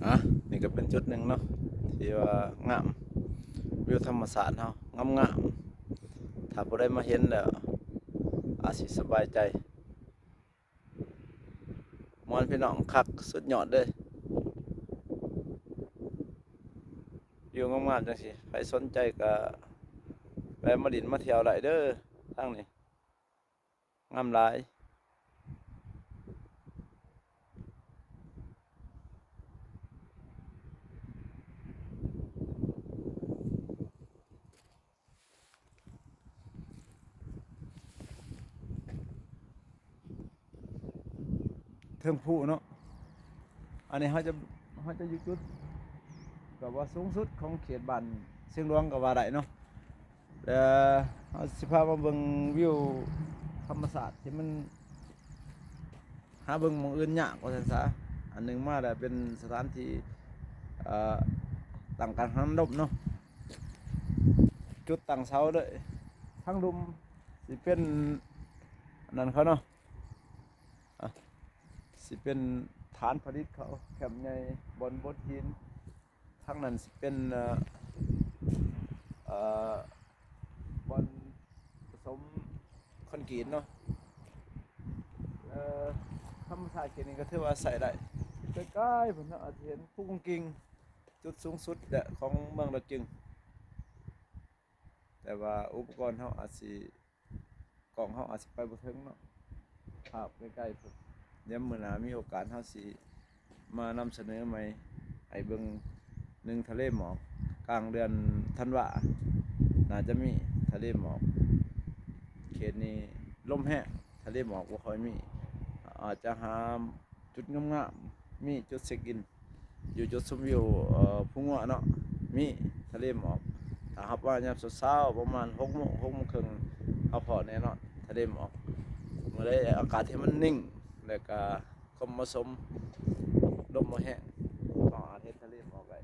ອ່ະ ນີ້ກໍເປັນຈຸດໜຶ່ງເນາະ ທີ່ວ່າງາມ ວິວທຳມະຊາດເຮົາງາມໆ ຖ້າຜູ້ໃດມາເຫັນແລ້ວອາດຊິສະບາຍໃຈ ມ່ວນພີ່ນ້ອງ ຄັກສຸດຍອດເລີຍ ວິວງາມໆ ຈັ່ງຊີ້ ໃຜສົນໃຈກໍແວ່ມາຫຼິ້ນມາທ່ຽວໄດ້ເດີ ທາງນີ້ ງາມຫຼາຍ. ເທິງພູເນາະ ອັນນີ້ເຮົາຈະ ເຮົາຈະຢູ່ຈຸດ ແບບວ່າສູງສຸດຂອງເຂດບ້ານຊຽງຫຼວງກໍວ່າໄດ້ເນາະ ແລະ ເຮົາຊິພາມາເບິ່ງວິວທຳມະຊາດທີ່ມັນຫາເບິ່ງໝ່ອງອື່ນຍາກວ່າຊັ້ນຊະ ອັນໜຶ່ງມາແລ້ວເປັນສະຖານທີ່ ເອີ ຕັ້ງກັງຫັນລົມເນາະ ຈຸດຕັ້ງເສົາເລີຍ ທາງລຸ່ມຊິເປັນອັນນັ້ນເຂົາເນາະ ອ່ະ ຊິເປັນຖານຜະລິດເຂົາ ແຄມໃຫຍ່ ບ່ອນບົດຫີນ ທາງນັ້ນຊິເປັນ ເອີ ເອີ ບ່ອນປະສົມຄອນກຣີດເນາະ ເອີ ທຳມະຊາດເຂດນີ້ກໍຖືວ່າໃຊ້ໄດ້ ໃກ້ໆ ພຸ້ນເນາະ ອາດຈະເຫັນພູກອງກິງ ຈຸດສູງສຸດແຫຼະຂອງເມືອງດາກຈຶງ ແຕ່ວ່າອຸປະກອນເຮົາອາດຊິ ກ້ອງເຮົາອາດຊິໄປບໍ່ເຖິງເນາະ ພາບໃກ້ໆພຸ້ນ ດຽວມື້ໜ້າມີໂອກາດເຮົາຊິມານຳສະເໜີໃໝ່ໃຫ້ເບິ່ງ ໜຶ່ງ ທະເລໝອກ ກາງເດືອນທັນວາ ໜ້າຈະມີທະເລໝອກ ເຂດນີ້ລົມແຮງ ທະເລໝອກບໍ່ຄ່ອຍມີ ອາດຈະຫາຈຸດງາມໆ ມີຈຸດເຊັກອິນ ຢູ່ຈຸດຊົມວິວ ເອີ ພູງົວເນາະ ມີທະເລໝອກ ຖ້າເຮົາໄປຍາມເຊົ້າໆ ປະມານຫົກໂມງ ຫົກໂມງເຄິ່ງ ເຮົາພໍ້ແນ່ນອນທະເລໝອກ ມື້ໃດອາກາດທີ່ມັນນິ່ງ ແລ້ວກະລົມບໍ່ສົມ ລົມບໍ່ແຮງ ກໍອາດເຫັນທະເລໝອກໄດ້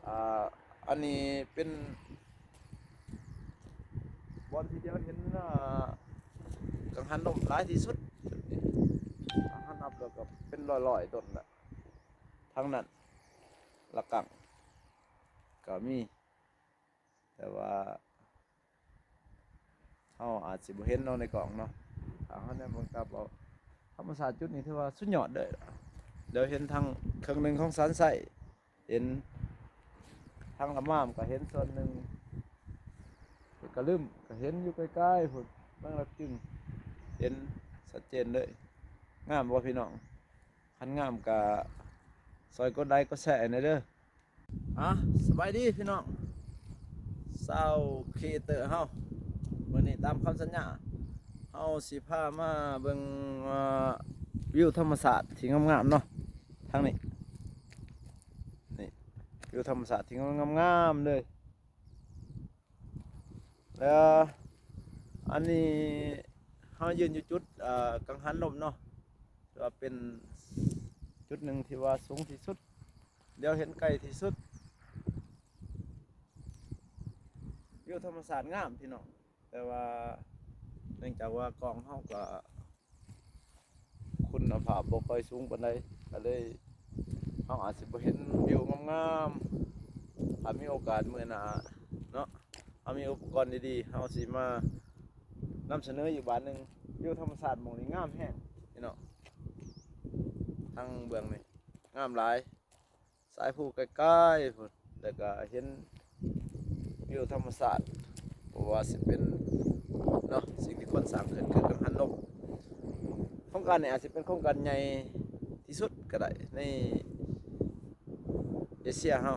ອ່າ ອັນນີ້ເປັນບ່ອນທີ່ດຽວເຫັນ ອ່າ ກັງຫັນລົມຫຼາຍທີ່ສຸດ ຖ້ານັບແລ້ວກໍເປັນຮ້ອຍໆ ຕົ້ນລະ ທາງນັ້ນລະກັງກໍມີ ແຕ່ວ່າເຮົາອາດຊິບໍ່ເຫັນເນາະໃນກ້ອງເນາະ ຖ້າເຮົາແນມເບິ່ງຕາເປົ່າ ທຳມະຊາດຈຸດນີ້ຖືວ່າສຸດຍອດເລີຍ ດຽວເຫັນທາງເຄິ່ງໜຶ່ງຂອງສານໄຊ ເຫັນທາງລະມາມກໍເຫັນສ່ວນໜຶ່ງ ກະລຶ້ມກໍເຫັນຢູ່ໄກໆພຸ້ນ ເມືອງດາກຈຶງ ເຫັນຊັດເຈນເລີຍ ງາມບໍ່ພີ່ນ້ອງ? ຄັນງາມກະຊ່ອຍກົດໄລກົດແຊໃຫ້ແດ່ເດີ. ອ່ະ ສະບາຍດີພີ່ນ້ອງ ຊາວຄຣີເອເຕີເຮົາ ມື້ນີ້ຕາມຄຳສັນຍາ ເຮົາຊິພາມາເບິ່ງ ເອີ ວິວທຳມະຊາດທີ່ງາມໆເນາະ ທາງນີ້ ນີ້ ວິວທຳມະຊາດທີ່ງາມໆເລີຍ. ແລ້ວອັນນີ້ເຮົາຢືນຢູ່ຈຸດ ເອີ ກັງຫັນລົມເນາະ ຖືວ່າເປັນຈຸດໜຶ່ງທີ່ວ່າສູງທີ່ສຸດ ດຽວເຫັນໃກ້ທີ່ສຸດ ວິວທຳມະຊາດງາມພີ່ນ້ອງ ແຕ່ວ່າເນື່ອງຈາກວ່າກ້ອງເຮົາກໍ ຄຸນນະພາບບໍ່ຄ່ອຍສູງປານໃດ ກໍເລີຍເຮົາອາດຊິບໍ່ເຫັນວິວງາມໆ ຖ້າມີໂອກາດມື້ໜ້າເນາະ ເຮົາມີອຸປະກອນດີໆ ເຮົາຊິມານຳສະເໜີອີກບາດໜຶ່ງ. ວິວທຳມະຊາດໝ່ອງນີ້ງາມແຮງພີ່ນ້ອງ ທາງເບື້ອງນີ້ງາມຫຼາຍ. ສາຍພູໄກໆພຸ້ນ ແລ້ວກະເຫັນວິວທຳມະຊາດ ບໍ່ວ່າຊິເປັນເນາະ ສິ່ງທີ່ຄົນສ້າງຂຶ້ນຄືກັງຫັນລົມ ໂຄງການນີ້ອາດຊິເປັນໂຄງການໃຫຍ່ທີ່ສຸດກໍໄດ້ໃນເອເຊຍເຮົາ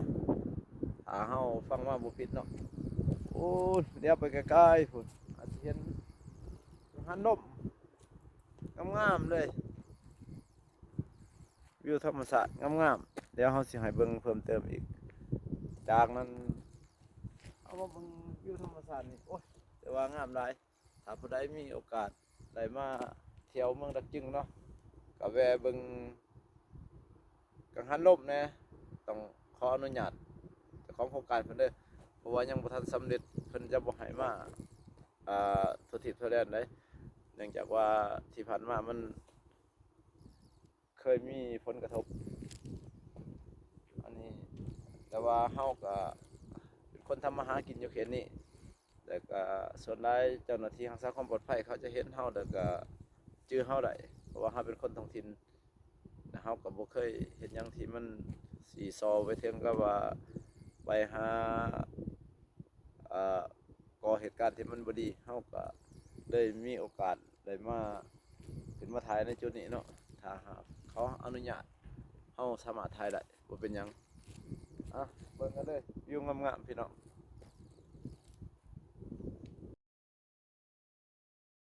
ຖ້າເຮົາຟັງມາບໍ່ຜິດເນາະ. ໂອ້ ດຽວໄປໄກໆພຸ້ນ ອາດຊິເຫັນກັງຫັນລົມງາມໆເລີຍ. ວິວທຳມະຊາດງາມໆ ດຽວເຮົາຊິໃຫ້ເບິ່ງເພີ່ມເຕີມອີກ. ຈາກນັ້ນເຮົາມາເບິ່ງວິວທຳມະຊາດນີ້ ໂອ້ຍ ແຕ່ວ່າງາມຫຼາຍ. ຖ້າຜູ້ໃດມີໂອກາດໄດ້ມາທ່ຽວເມືອງດາກຈຶງເນາະ ກໍແວ່ເບິ່ງກັງຫັນລົມແດ່ ຕ້ອງຂໍອະນຸຍາດເຈົ້າຂອງໂຄງການເພິ່ນເດີ ເພາະວ່າຍັງບໍ່ທັນສຳເລັດ ເພິ່ນຈະບໍ່ໃຫ້ມາ ອ່າ ທົ່ວທິດທົ່ວແດນໃດ ເນື່ອງຈາກວ່າທີ່ຜ່ານມາມັນ ເຄີຍມີຜົນກະທົບ ວ່າເຮົາກະເປັນຄົນທຳມາຫາກິນຢູ່ເຂດນີ້ ແລ້ວກະສ່ວນຫຼາຍເຈົ້າໜ້າທີ່ຮັກສາຄວາມປອດໄພເຂົາຈະເຫັນເຮົາ ແລ້ວກະຈື່ເຮົາໄດ້ ເພາະວ່າເຮົາເປັນຄົນທ້ອງຖິ່ນ ແລ້ວເຮົາກະບໍ່ເຄີຍເຮັດຫຍັງທີ່ມັນສີສໍ່ໄປເຖິງກັບວ່າໄປຫາ ເອີ່ ກໍ່ເຫດການທີ່ມັນບໍ່ດີ ເຮົາກະເລີຍມີໂອກາດໄດ້ມາ ຂຶ້ນມາຖ່າຍໃນຈຸດນີ້ເນາະ. ຖ້າຫາກເຂົາອະນຸຍາດ ເຮົາສາມາດຖ່າຍໄດ້ ບໍ່ເປັນຫຍັງ. ອ່ະ ເບິ່ງກັນເລີຍ ວິວງາມໆ ພີ່ນ້ອງ.